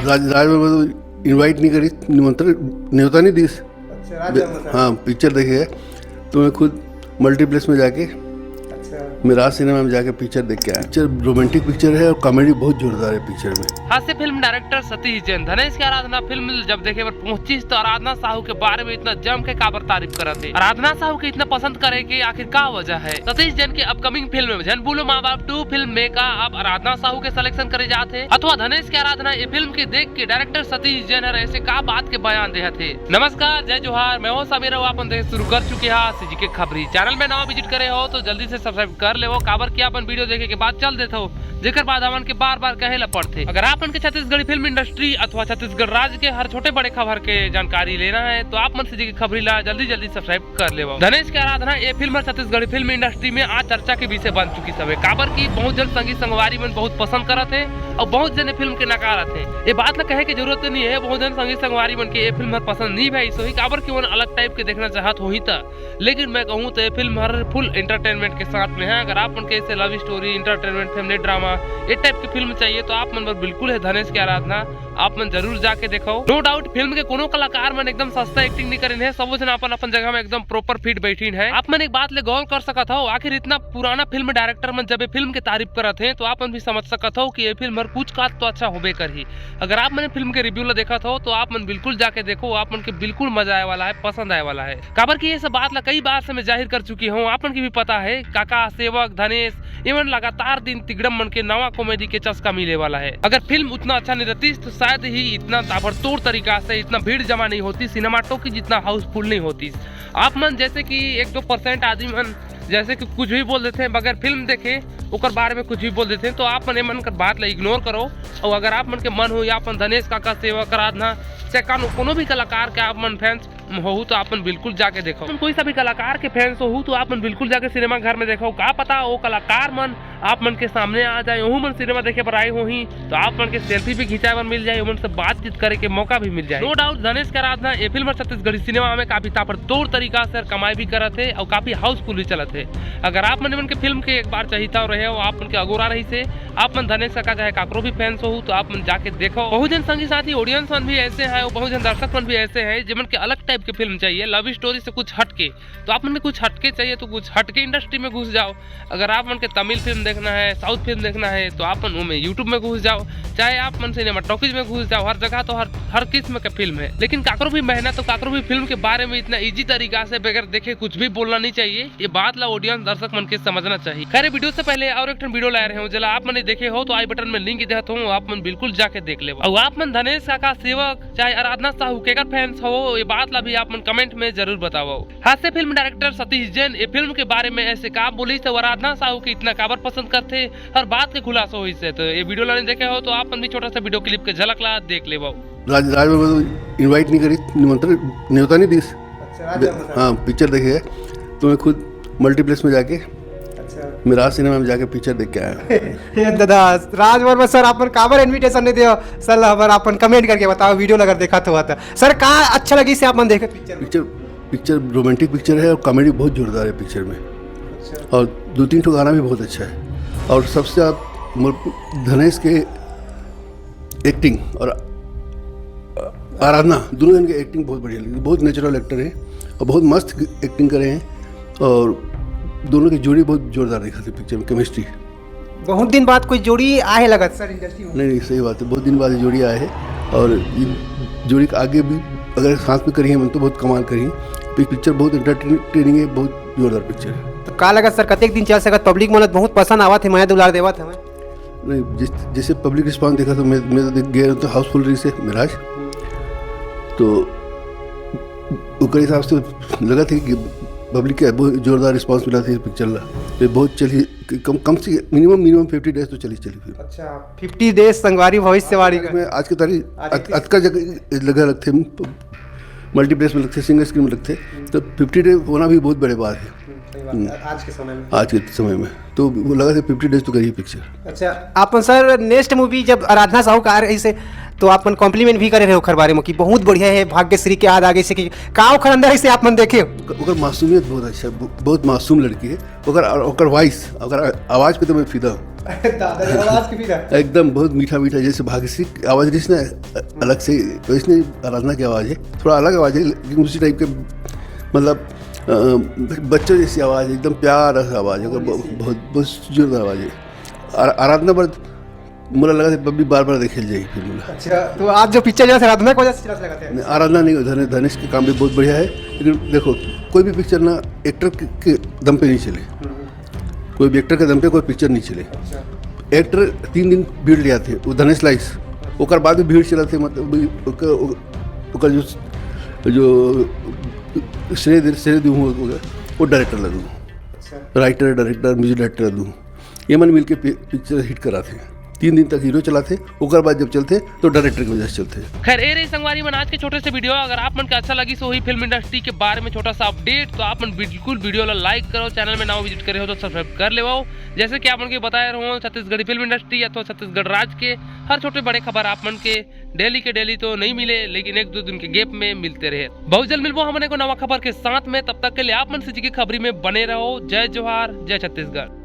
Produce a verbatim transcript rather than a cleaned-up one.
राज राज वर्मा तो इनवाइट नहीं करी, निमंत्रण, न्योता नहीं दीस। अच्छा, राज वर्मा साहब। हाँ, पिक्चर देखे है तो मैं खुद मल्टीप्लेक्स में जाके, अच्छा। मैं राज सिनेमा में जाके पिक्चर देख के आया। पिक्चर रोमांटिक पिक्चर है और कॉमेडी बहुत जोरदार है पिक्चर में। हास्य फिल्म डायरेक्टर सतीश जैन धनेश के आराधना फिल्म जब देखे बर पहुंचिस तो आराधना साहू के बारे में इतना जम के काबर तारीफ करत हे। आराधना साहू के इतना पसंद करे के आखिर का वजह है? सतीश जैन के अपकमिंग फिल्म झन बोलो माँ बाप टू फिल्म में का अब आराधना साहू के सिलेक्शन करे जात हे अथवा धनेश के आराधना ये फिल्म के देख के डायरेक्टर सतीश जैन हर ऐसे का बात के बयान देहत हे? नमस्कार, जय जोहार, मैं हूं समीर अउ अपन देखे शुरू कर चुके हैं सीजी के खबरी। चैनल में नवा विजिट करे हो तो जल्दी से सब्सक्राइब कर लेवो, काबर कि अपन वीडियो देखे के बाद चल देथो, जेकर बाद हमन के बार-बार कहे ला पड़थे। अगर आप मन के छत्तीसगढ़ी फिल्म इंडस्ट्री अथवा छत्तीसगढ़ राज्य के हर छोटे बड़े खबर के जानकारी लेना है तो आप मन सीजी के खबरी ला जल्दी-जल्दी सब्सक्राइब कर लेवो। धनेश के आराधना ये फिल्म हर छत्तीसगढ़ी फिल्म इंडस्ट्री में आज चर्चा के विषय बन चुकी हवे, काबर कि बहुत जन संगी संगवारी मन बहुत पसंद करत हे और बहुत जन ये फिल्म के नकारत हे। ये बात ला कहे के जरूरत नहीं है, बहुत जन संगी संगवारी मन के ये फिल्म हर पसंद नहीं भई, सोही काबर कि ओन अलग टाइप के देखना चाहत होही त। लेकिन मैं कहूँ तो ये फिल्म हर फुल एंटरटेनमेंट के साथ में है। अगर आप मन के ऐसे लव स्टोरी, एंटरटेनमेंट, फैमिली ड्रामा, ये टाइप की फिल्म चाहिए तो आप मन बर बिल्कुल है धनेश के आराधना, आप मन जरूर जाके देखो। नो डाउट फिल्म के कोनो कलाकार मन एकदम सस्ता एक्टिंग नहीं करिन है, सबो जन अपन अपन जगह में एकदम प्रॉपर फिट बैठिन है। आप मन एक बात ले गौर कर सकत हो, आखिर इतना पुराना फिल्म डायरेक्टर मन जब ये फिल्म के तारीफ करत हैं तो आप मन भी समझ सकत हो कि ये फिल्म हर कुछ का तो अच्छा होबे करही। अगर आप मन फिल्म के रिव्यू ला देखत हो तो आप मन बिल्कुल जाके देखो, आप मन के बिल्कुल मजा आए वाला है, पसंद आए वाला है। काबर कि ये सब बात ला कई बार से मैं जाहिर कर चुकी हूँ, आप मन के भी पता है। काका, सेवक, धनेश, एमन लगातार दिन तिगड़म मन के नवा कॉमेडी के चस्का मिले वाला है। अगर फिल्म उतना अच्छा नहीं रहतीस तो शायद ही इतना ताबड़तोड़ तरीका से इतना भीड़ जमा नहीं होती, सिनेमा टॉकीज जितना हाउसफुल नहीं होती। आप मन जैसे कि एक दो परसेंट आदमी मन जैसे कि कुछ भी बोल देते हैं, बगैर फिल्म देखे ओकर बारे में कुछ भी बोल देते हैं, तो आप मन एमन कर बात ला इग्नोर करो। और अगर आप मन के मन हो या अपन धनेश काका, सेवक, आराधना, चाहे कानो कोनो भी कलाकार के आप मन फैंस होहू तो आप मन बिल्कुल जाके देखो। अपन कोई सा भी कलाकार के फैंस होहू तो आप मन बिल्कुल जाके सिनेमा घर में देखो। का पता वो कलाकार मन आप मन के सामने आ जाए, ओहू मन सिनेमा देखे बर आए होही तो आप मन के सेल्फी भी खिंचाए बर मिल जाए, ओमन से बातचीत करे के मौका भी मिल जाए। नो डाउट धनेश के आराधना ये फिल्म हर छत्तीसगढ़ी सिनेमा में काफी ताबड़तोड़ तरीका से कमाई भी करत हे और काफी हाउसफुल भी चलत हे। अगर आप मन मन के फिल्म के एक बार चाहिता रहे हो, आप मन के अगोरा रही से, आप मन धनेश काका चाहे काकरो भी फैंस होहू तो आप मन जाके देखो। बहुत जन संगी साथी ऑडियंस मन भी ऐसे हैं और बहुत जन दर्शक मन भी ऐसे हैं जिमन के अलग टाइप के फिल्म चाहिए, लव स्टोरी से कुछ हटके। तो आप मन के कुछ हटके चाहिए तो कुछ हटके इंडस्ट्री में घुस जाओ। अगर आप मन के तमिल फिल्म देखना है, साउथ फिल्म देखना है तो आप मन ओमे यूट्यूब में घुस जाओ, चाहे आप मन सिनेमा टॉकीज में घुस जाओ, हर जगह तो हर हर किस्म के फिल्म है। लेकिन काकरो भी मेहनत तो काकरो भी फिल्म के बारे में इतना ईजी तरीका से बगैर देखे कुछ भी बोलना नहीं चाहिए। ये बात ला ऑडियंस दर्शक मन के समझना चाहिए। खैर वीडियो से पहले और एक ठन वीडियो लाए रहे हूँ, जेला आप मन देखे हो तो आई बटन में लिंक देहत हूँ, आप मन बिल्कुल जाके देख लेवो। और आप मन धनेश काका, सेवक चाहे आराधना साहू केकर फैंस हो, ये बात ला भी आप मन कमेंट में जरूर बताओ। हास्य फिल्म डायरेक्टर सतीश जैन ये फिल्म के बारे में ऐसे का बोलिस तो आराधना साहू के इतना काबर पसंद करथे, हर बात के खुलासा होइस हे। तो ये वीडियो ला नहीं देखे हो तो आप मन भी छोटा सा वीडियो क्लिप के झलक ला देख लेवो। राज राज वर्मा तो इनवाइट नहीं करी, निमंत्रण, न्योता नहीं दीस। अच्छा, राज वर्मा साहब। हाँ, पिक्चर देखे है तो मैं खुद मल्टीप्लेक्स में जाके, अच्छा। मैं राज सिनेमा में जाके पिक्चर देख के आया। ये दादा, राज वर्मा सर, आप मन काबर इनविटेशन नहीं दियो? सर, हमर आप मन कमेंट करके बताओ, वीडियो ला अगर देखत हो तो। सर, का अच्छा लगिस हे आप मन देखे पिक्चर में? पिक्चर पिक्चर रोमांटिक पिक्चर है और कॉमेडी बहुत जोरदार है पिक्चर में। अच्छा। और दो तीन ठो गाना भी बहुत अच्छा है। और सबसे आप मोर-, धनेश के एक्टिंग और आराधना, दोनों जन के एक्टिंग बहुत बढ़िया लगी। बहुत नेचुरल एक्टर हैं और बहुत मस्त एक्टिंग करे हैं। और दोनों की जोड़ी बहुत जोरदार दिखा थी पिक्चर में, केमिस्ट्री। बहुत दिन बाद कोई जोड़ी आए लगत सर इंडस्ट्री में। नहीं, नहीं, सही बात है, बहुत दिन बाद ये जोड़ी आए हैं। और ये जोड़ी के आगे भी अगर साथ में करी है मन तो बहुत कमाल करी है। पि-, पिक्चर बहुत एंटरटेनिंग है, बहुत जोरदार पिक्चर है। तो का लगत सर, कतेक दिन चल सकत? पब्लिक मन बहुत पसंद आवत हे, मया दुलार देवत हवे। नहीं, जिस जैसे पब्लिक रिस्पांस देखा तो मैं मैं तो देख गया तो हाउसफुल रही से महाराज। तो ओकर हिसाब से लगा थे कि पब्लिक के बहुत जोरदार रिस्पांस मिला थे पिक्चर ला। तो बहुत चली, कम कम से मिनिमम मिनिमम फिफ्टी डेज तो चली चली फिर। अच्छा, फिफ्टी डेज संगवारी भविष्यवाणी का। मैं आज की तारीख आज अत- की अतका जगह लगा लगते हैं, मल्टीप्लेक्स में लगते, सिंगल स्क्रीन में लगते, तो फिफ्टी डे होना भी बहुत बड़े बात है। हम्म, सही बात है। हम्म। आज के समय में। आज के समय में तो वो लगा था फिफ्टी डेज तो करिए पिक्चर। अच्छा, आप सर नेक्स्ट मूवी जब आराधना साहू का आ रही से तो आप मन कॉम्प्लीमेंट भी करे रहे ओखर बारे में कि बहुत बढ़िया है, भाग्यश्री के याद आ गई से कि का ओखर अंदर है से आप मन देखे। ओकर मासूमियत बहुत अच्छा, ब-, बहुत मासूम लड़की है। ओकर, ओकर वॉइस, ओकर आवाज पे तो मैं फिदा हूँ। दादा के आवाज के फिदा। एकदम बहुत मीठा मीठा, जैसे भाग्यश्री की आवाज रही ना अलग से, वैसने आराधना की आवाज है, थोड़ा अलग आवाज है, लेकिन उसी टाइप के, मतलब, अ, बच्चों जैसी आवाज, एकदम प्यारा सा आवाज है, ओकर बहुत, बहुत, बहुत जोरदार आवाज है। आ-, आराधना पर मोला लगा था, अभी बार बार देखे जाएगी फिल्म ला। अच्छा, तो आज जो पिक्चर जो है आराधना की वजह से चला लगा था? नहीं, आराधना नहीं, धने-, धनेश के काम भी बहुत बढ़िया है। लेकिन देखो, कोई भी पिक्चर ना एक्टर के, के दम पे नहीं चले, कोई भी एक्टर के दम पे कोई पिक्चर नहीं चले। अच्छा। एक्टर तीन दिन भीड़ लिया थे, वो धनेश लाइस, ओकर बाद भी भीड़ चला थे, मतलब, ओकर, ओकर जो, जो श्रेय दे, श्रेय दूँ, वो डायरेक्टर ला दूँ। अच्छा। राइटर, डायरेक्टर, म्यूजिक डायरेक्टर ला दूँ। ये मन मिलके पि-, पिक्चर हिट करा थे। तीन दिन तक हीरो चला थे, ओकर बाद जब चलते तो डायरेक्टर की वजह से चलते। खैर, ए रही संगवारी मन आज के छोटे से वीडियो। अगर आप मन के अच्छा लगी सो ही फिल्म इंडस्ट्री के बारे में छोटा सा अपडेट, तो आप मन बिल्कुल वीडियो ला लाइक करो, चैनल में नवा विजिट करे हो तो सब्सक्राइब कर लेवो। जैसे कि आप मन के बताए रहो, छत्तीसगढ़ी फिल्म इंडस्ट्री अथवा छत्तीसगढ़ राज के हर छोटे बड़े खबर आप मन के डेली के डेली तो नहीं मिले, लेकिन एक दो दिन के गैप में मिलते रहे। बहुत जल्द मिलबो हमन एगो नवा खबर के साथ में। तब तक के लिए आप मन से जी के खबरी में बने रहो। जय जोहार, जय छत्तीसगढ़।